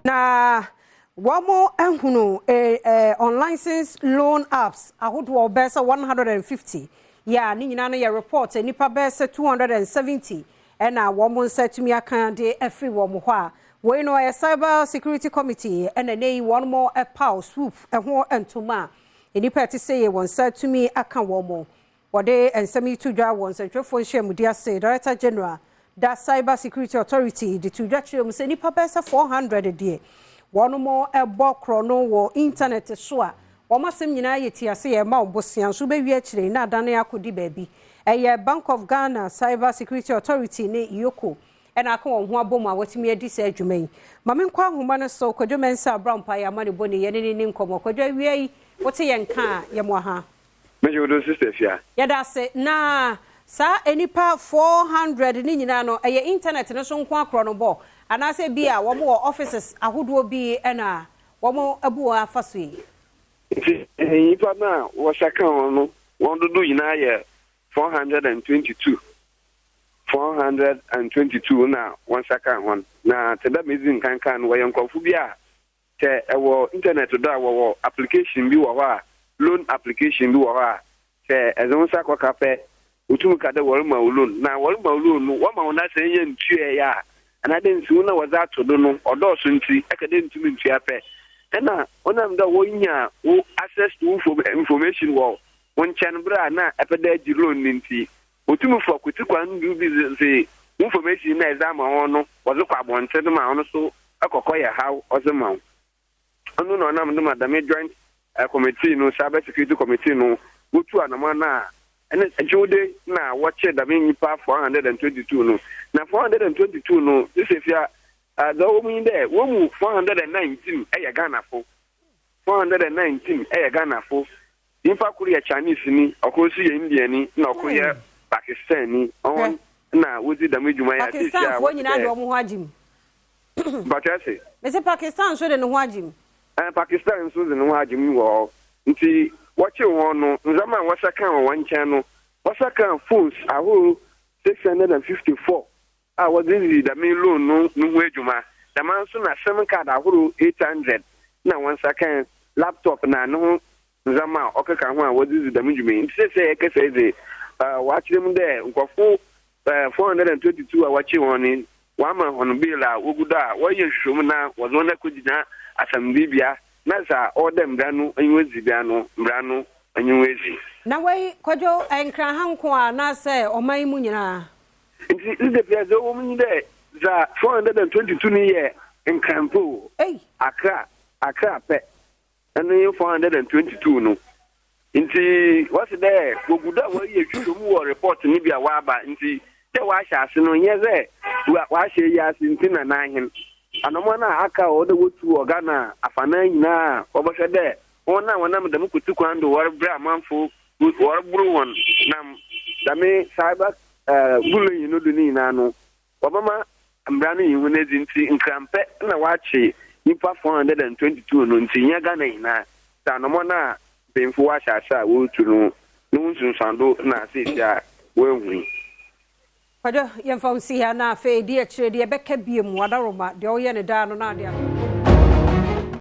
Na wɔahunu unlicensed loan apps ahodoɔ bɛyɛ sɛ 150 yɛ a ne nyinaa no yɛ report nnipa bɛyɛ sɛ 270 ɛna wɔn nsa atumi aka de afiri wɔn hɔ a wei no ɛyɛ Cyber Security Committee ɛna ne yi wɔn mo ɛpaw swoop ɛho ntoma a nnipa ɛte sɛ yɛ wɔn nsa atumi aka wɔn mo. Wɔde nsɛm yi to dwa wɔ nsɛntwerɛfoɔ nhyiamudi ase. Director General da Cyber Security Authority de to dwa kyerɛ mu sɛ nnipa bɛyɛ sɛ 400 deɛ wɔn mo ɛbɔ korɔ no wɔ internet so a wɔn asɛm nyinaa yɛ ti ase yɛ ma wɔn bosia nso bɛwie akyire na adane akɔdi baabi. Ɛyɛ Bank of Ghana, Cyber Security Authority ne EOCO ɛna aka wɔn ho abɔ mu a wɔtumi adi saa adwuma yi. Maame nkɔ ahoma no so, Kwadwo Mɛnsa Abrampa yɛ ama ne bɔ ne yɛne ne ne nkɔmmɔ. Kwadwo, awia yi wote yɛn ka a yɛ mo aha. Mɛgye wo do, Sister Fia. Yɛda ase. Na saa nipa 400 ne nyinaa no, ɛyɛ internet no so nko akorɔ no bɔ anaasɛ bi a wɔn wɔ offices ahodoɔ bi ɛna wɔn abu wɔn afa so yi? Nti nnipa no a wɔhyɛ ka ho no, wɔn dodo nyinaa yɛ 422. 422 na wɔn nsa ka ho. Na te dɛ mezi nkankan no, wɔyɛ nkurɔfo bi a sɛ ɛwɔ internet do a, wɔwɔ application bi wɔ hɔ a, loan application bi wɔ hɔ a, sɛ ɛdze wo nsa kɔka pɛ, otum ka dɛ wɔrema wo loan. Na wɔrema wo loan no, wɔma wo na sɛ ɛnyɛ ntua yɛ a, anaadɛ nsiwo na wɔdze ato do no ɔdɔɔso nti ɛka dɛ ntumi ntua pɛ, ɛna ɔnam dɛ wɔnya wo access to wo information wɔ wo nkyɛn berɛ a na ɛpɛ dɛ agye loan no nti, otumi fɔ kuti kwan du bi dze wo information na ɛdze ama wɔn no, wɔdze kɔ abɔnten ma ɔno so ɛkɔkɔ yɛ haw ɔdze ma wo. Ɔno na ɔnam do ma dɛm joint committee no, cyber security committee no, wotu anamɔ no a ɛne dwowde na wɔkye dɛm nyimpa 422 no. Na 422 no, sisi fia dza ɔwɔ mu yi dɛ wɔn mu 419 ɛyɛ Ghanafo, 419 ɛyɛ Ghanafo. Nyimpa koro yɛ Chinese ni, ɔkoro nso yɛ Indian ni, na ɔkoro yɛ Pakistan ni. Ɔwɔn na wodzi dɛm dwuma yi. Pakistanfoɔ nyinaa de wɔn ho agye mu. Mpatwa se? Mesi Pakistan nso de ne ho agye mu. Ɛn, Pakistan nso de ne ho agye mu wɔ hɔ. Nti wɔkye wɔn no, ndzɛmba a wɔhyɛ kan wɔ wɔn nkyɛn no, wɔhyɛ kan phones ahorow 654 a wɔdze dzi dɛm loan no ho adwuma. Dɛm nso na SIM card ahorow 800 na wɔn nsa kan, laptop na ne ho ndzɛmba a ɔkeka ho a wɔdze dzi dɛm dwuma yi. Nti sɛ yɛkasa dze, wɔakyerɛ mu dɛ nkurɔfo 422 a wɔkye wɔn ni, wɔama wɔn bail a wogu do a wɔyɛ nhwehwɛmu na wɔdze wɔn akɔgyina asɛmdibea na dza ɔwɔ dɛ mbra no enyiwa dzi bia no, mbra no enyiwa dzi. Na wei, Kwadwo, Nkran ha nko a anaasɛ ɔman yi mu nyinaa? Nti ne pia dza ɔwɔ mu nyi dɛ dza 422 no yɛ Nkranpo, Accra pɛ ɛno yɛ 422 no. Nti wɔsi dɛ wogu do a wɔyɛ nhwehwɛmu wɔ report no bi a wɔaba. Nti dɛ wɔahyɛ ase no, nyɛ sɛ wɔahyɛ yi ase nti na n'ahen anɔmɔ no a aka a ɔwɔ dɛ wotu wɔ Ghana afanan nyinaa a wɔbɛhwɛ dɛ wɔn a wɔnam dɛm kotu kwan do wɔrebrɛ amanfo, wɔreboro wɔn nam dɛm cyber bullying no do ne nyinaa no, wɔbɛma mbra no yi ho n'edzi. Nti Nkrampɛ na wɔakye nyimpa 422 no, nti nyɛ Ghana nyinaa. Sɛ anɔmɔ no a mpanyinfo wɔahyɛ ase a wɔretu no ne ho nsunsuando na seesi a wɔahu yi. Kwadwo, yɛmfa wo si ha na afei di akyire deɛ ɛbɛka bie mu adaroma deɛ ɔyɛ ne daa no na ade ato.